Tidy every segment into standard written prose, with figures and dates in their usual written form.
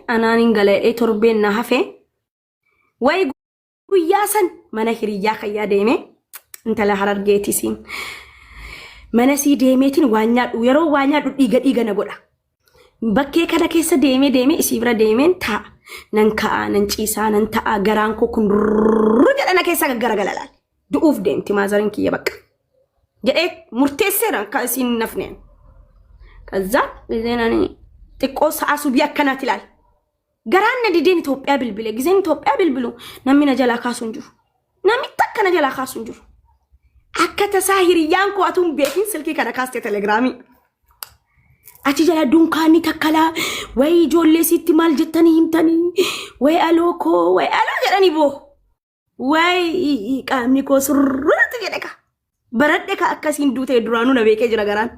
Anaan hin gala jedhee torbeen na hafe. Wayi guyyaa san mana hiriyyaa kayyaa deeme intala Harargeeti siin. Mana sii deemeetiin waan nyaadhu yeroo waa nyaadhu dhiiga dhiiga na godha. Bakkee kana keessa deemee deemee isii bira deemeen taa'a. Nan ka'a, nan ciisaa, nan ta'a garaan koo kun rrrr jedha na keessaa gaggaragala laal. Du'uuf deemti maazariin kiyya bakka. Jedhee murteesseera akka isiin hin nafneen. Kaza gizeen ani xiqqoo sa'a subii akkanaati ilaal. Garaan na dideen Itoophiyaa bilbile. Gizeen Itoophiyaa bilbilu namni na jalaa kaasu hin jiru. Namni takka na jalaa kaasu hin jiru. Akka tasaa hiriyyaan koo atuun beekin silkii kana kaaste telegiraamii. Achi jala dunkaanni takkalaa wayii ijoollee sitti maal jettanii himtanii wayi aloo koo wayi aloo jedhanii boo. Wayi qaamni koo surratti jedhe ka. Baradhe ka akkasiin duutee duraanuu na beekee jira garaan.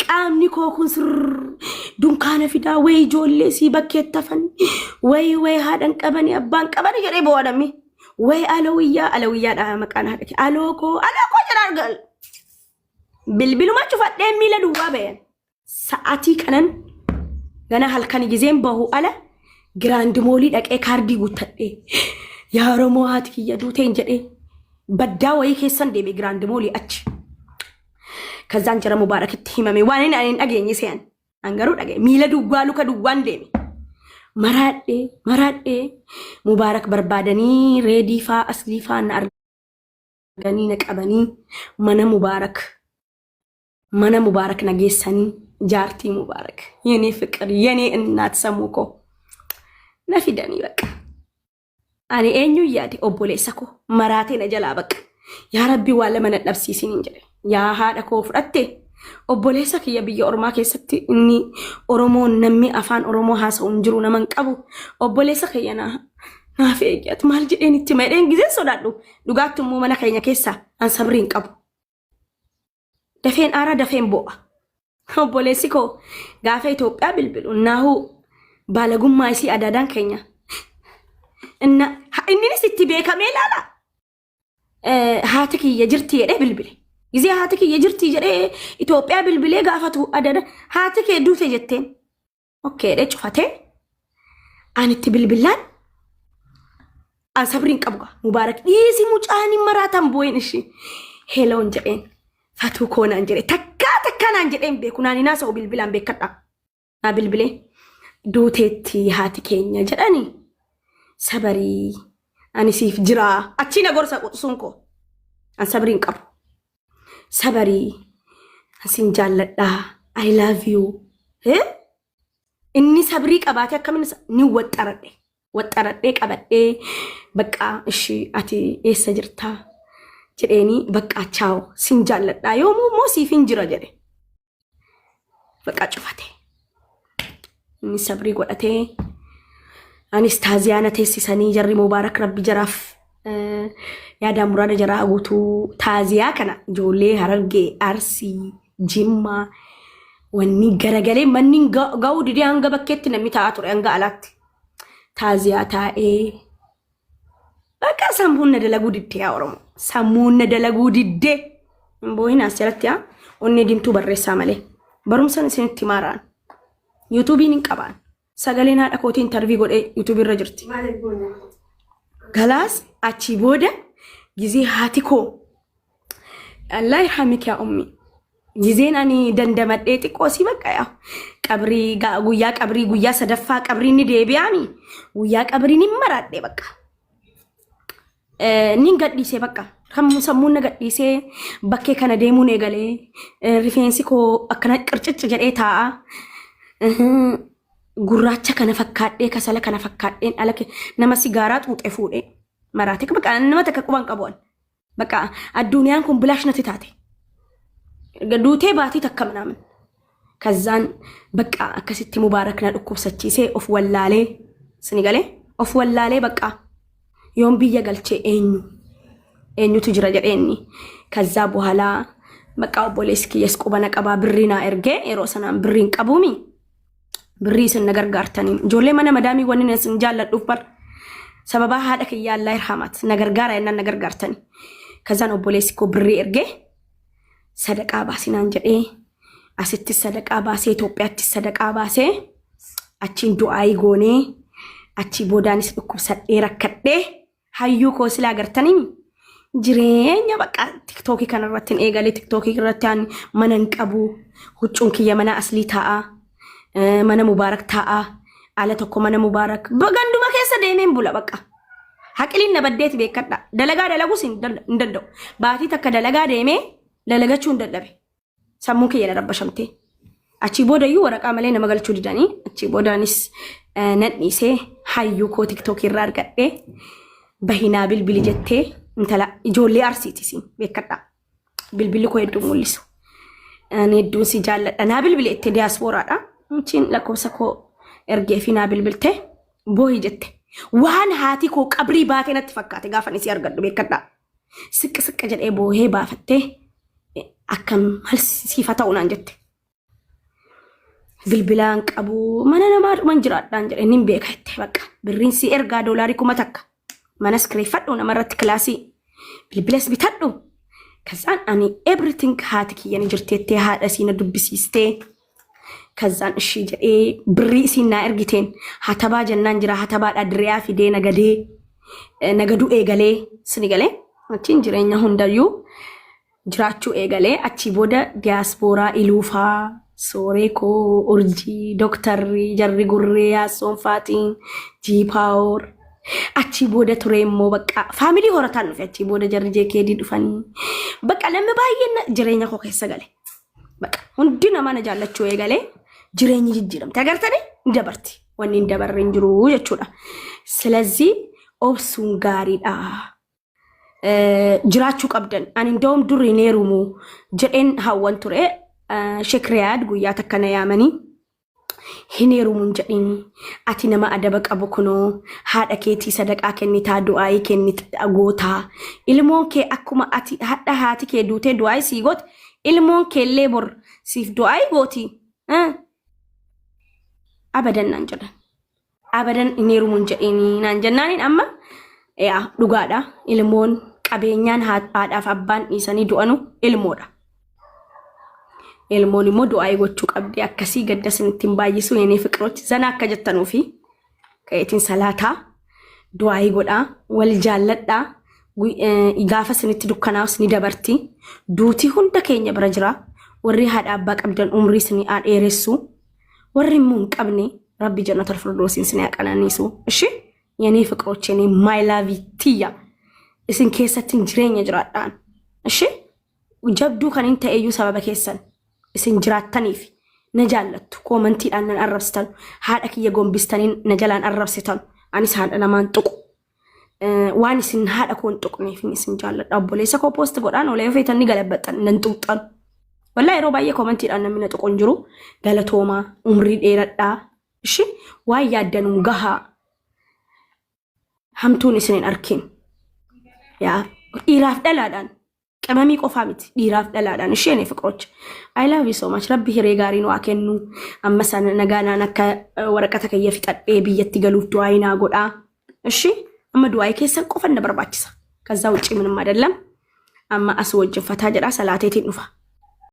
Qaamni koo kun surr dunkaana fidaa wayi ijoollee sii bakkeetti hafan wayi wayi haadhan qabani abbaan qabani jedhee boo'a namni. Wayi alawiyyaa alawiyyaadha maqaan haadha kee aloo koo aloo koo jedha argal. Bilbiluma cufadhee miila duwwaa bayan. Sa'atii kanan gana halkan gizeen bahu ala giraand moolii dhaqee kaardii guuttadhee yaa Oromoo haati kiyya duuteen jedhee baddaa wayii keessan deeme giraand moolii achi. Kazaan jara Mubaarakitti himame waan inni ani hin dhageenye se'an. An garuu dhaga'e miila duwwaa luka duwwaan deeme. Maraadhee maraadhee Mubaarak barbaadanii reedii faa aslii faa na arganii na qabanii mana Mubaarak mana Mubaarak na geessanii jaartii Mubaarak የኔ ፍቅር የኔ እናት ሰሙ koo na fidanii baqa. Ani eenyu yaade obboleessa koo maraatee na jalaa baqa. Yaa Rabbi waa lama na dhabsiisin hin jedhe. Yaa haadha koo fudhatte obboleessa kiyya biyya ormaa keessatti inni Oromoon namni afaan Oromoo haasa'u hin jiru nama hin qabu. Obboleessa kiyya naa naaf eeyyatu maal jedheen itti madheen gizeen sodaadhu dhugaatti immoo mana keenya keessaa an sabrii hin qabu. Dafeen aaraa dafeen boo'a. Obboleessi koo gaafa Itoophiyaa bilbilu naahuu baalagummaa isii adaadaan keenya. Inninis itti beekamee ilaala. Haati kiyya jirti jedhee bilbile. Gizee haati kiyya jirti jedhee Itoophiyaa bilbilee gaafatu adaada haati kee duute jetteen. Okay jedhee cufatee ani itti bilbilaan an sabriin qabu gaa Mubaarak dhiisi mucaan hin maraatan boo'in ishii heeloon jedheen fatuu koo naan jedhe takkaa takkaa naan jedheen beeku naan hin haasa'u bilbilaan beekadha naa bilbilee duuteetti haati keenya jedhanii sabarii ani siif jiraa achii na gorsa quxisuun koo an sabriin qabu sabarii an sin jaalladhaa I love you Eh? Inni sabrii qabaatee akkamiin ni waxxaradhe waxxaradhee qabadhee bakka ishii ati eessa jirtaa jedheenii bakka chaawo sin jaalladhaa yoomuu immoo siif hin jira jedhe bakka cufate inni sabrii godhatee anis taaziyaa na teessisanii jarri Mubaarak rabbi jaraaf yaadaa muraada jaraa guutuu taaziyaa kana ijoollee Harargee Arsii Jimmaa wanni garagalee manni ga'uu didee hanga bakkeetti namni taa'aa ture hanga alaatti taaziyaa taa'ee bakka sammuun na dalaguu diddee yaa Oromoo sammuun na dalaguu diddee hin boohin as jalatti haa onnee diimtuu barreessaa malee barumsan isinitti maaraan yuutuubiin hin qabaan sagaleen haadha kootii intarvii godhee yuutuubii irra jirti. Galaas achii booda gizee haati koo Allah yarhamik yaa ummi. Gizeen ani dandamadhee xiqqoo si bakka yaa qabrii guyyaa qabrii guyyaa sadaffaa qabriin ni deebi'aami guyyaa qabriin hin maraadhe bakka. Nin gadhiisee bakka sammuun na gadhiisee bakkee kana deemuun eegalee rifeensi koo akkana qircicci jedhee taa'a. Gurraacha kana fakkaadhee kasala kana fakkaadheen ala nama sigaaraa xuuxe fuudhee maraate bakka nama takka quban qabu an. Bakka adduuniyaan kun bilaash natti taate. Erga duutee baatii takka minaamin. Kazzaan bakka akkasitti Mubaarak na dhukkubsachiisee of wallaalee sini galee of wallaalee bakka yoon biyya galchee eenyu eenyutu jira jedhee inni kazzaa buhalaa bakka obboleessi kiyyas quba na qabaa birrii naa ergee yeroo sanaan birrii hin qabuumi. Birrii isin na gargaartanii ijoollee mana madaamii wanni isin jaalladhuuf bar sababaa haadha kiyyaa Allah irhamaat na gargaara jennaan na gargaartanii. Kazaan obboleessi koo birrii ergee sadaqaa baasinaan jedhee asitti sadaqaa baasee Itoophiyaatti sadaqaa baasee Achiin du'aayii goonee achii boodaanis dhukkubsadhee rakkadhee hayyuu koo silaa agartanii jireenya bakka tiktookii kanarratti hin eegalee. Tiktookii irratti ani mana hin qabu, huccuun kiyya mana aslii taa'a, mana mubaarak taa'a, ala tokko mana mubaarak ganduma keessa deemeen bula. Bakka haqiliin na baddeeti beekadha. Dalagaa dalagus hin danda'u. Baatii takka dalagaa deemee dalagachuu hin dadhabe. Sammuun kiyya na rabbashamte. Achii booda iyyuu waraqaa malee nama galchuu didanii, achii boodaanis nan dhiisee. Hayyuu koo tiktookii irraa argadhee, bahinaa bilbili jettee, intala ijoollee Arsiiti siin beekadha. Bilbilli koo hedduu mul'isu. Ani hedduun si jaalladha. Naa bilbili jettee, diyaaspooraadha. Achiin lakkoofsa koo ergee fi naa bilbilte, boohi jette. Waan haati koo qabrii baatee natti fakkaate gaafa ani si argadhu beekadha. Siqqa siqqa jedhee boohee baafattee, akkam maal siif haa ta'u naan jette. Bilbilaan qabu, mana namaa dhuman jiraadhaan jedhe. Nin beeka jette. Bakka birriin si ergaa doolaarii 1000, manas kireeffadhu, namarratti kilaasii bilbilas bitadhu. Kazaan ani everything haati kiyya ni jirteettee, haadha isii na dubbisiistee, kazaan ishii jedhee birrii isiin naa ergiteen hatabaa jennaan jira, hatabaadhaa diriyaa fidee nagadee nagaduu eegalee sini galee, achiin jireenya hundayyuu jiraachuu eegalee. Achii booda diyaaspooraa Iluufaa, Sooree koo, Urjii, Dooktarri, jarri Gurree, Yaassoon Faatiin, Jiipaawoor. Achii booda ture immoo bakka faamilii horataan dhufe. Achii booda jarri JKD dhufanii, bakka namni baay'een jireenya koo keessa gale. Bakka hundi namaa na jaallachuu eegalee, jireenyi jijjiiramte. Agartanii, ni dabarti. Wanni hin dabarre hin jiru jechuudha. Silazii obsuun gaariidha. Jiraachuu qabdan. Ani ndawum durri hin heerumu jedheen hawwan ture. Sheek Riyaad guyyaa takka na yaamanii, hin heerumu hin jedhini. Ati nama adaba qabu, kunoo haadha keetii sadaqaa kennitaa, du'aayii kennitaa gootaa. Ilmoon kee akkuma ati hadha haati kee duutee du'aayii sii goote, ilmoon kee illee bor siif du'aayii gooti. Abadan naan jedhan. Abadan hin heerumu hin jedhini naan jennaaniin, amma yaa dhugaadha, ilmoon qabeenyaan haadhaaf abbaan dhiisanii du'anu ilmoodha. Ilmoon immoo du'aayii gochuu qabdi. Akkasii gadda isinitti hin baay'isu. Yenee fiqirochi zana akka jettanuufi ka'eetiin salaataa, du'aayii godhaa, wal jaalladhaa. Gaafa isinitti dukkanaa'us ni dabarti. Duutii hunda keenya bira jira. Warri haadha abbaa qabdan umrii isinii haa dheeressu. Warri immoo hin qabne Rabbi jannatal firdoosiin isin haa qananiisu. Ishi yenee fiqirochi, yenee my love tiyya, isin keessatti jireenya jiraadhaan. Ishi jabduu kan hin ta'eyyuu sababa keessan isin jiraattaniif. Na jaallattu, koomantiidhaan nan arrabsitan, haadha kiyya gombistanii na jalaan arrabsitan, anis haadha namaan tuqu. Waan isin haadha koo hin tuqneef isin jaalladha. Obboleessa koo post godhaan olee feetan ni galabaxan, nan tuqxan. Wallaa yeroo baay'ee koomantiidhaan namni na tuqu hin jiru. Galatoomaa, umrii dheeradhaa. Ishi waan yaaddanuun gahaa. Hamtuun isin hin arkin. Yaa dhiiraaf dhalaadhaan qimamii qofaa miti, dhiiraaf dhalaadhaan isheen fiqirocha. I love you so much. Rabbi hiree gaarii nu haa kennu. Amma sana nagaanaan akka waraqata kiyya fixadhee biyyatti galuuf du'aa naa godhaa. Ishi amma du'aa keessan qofan na barbaachisa. ከዛ ውጪ ምንም አይደለም። Amma as wajjin fataa jedhaa, salaateetiin dhufa.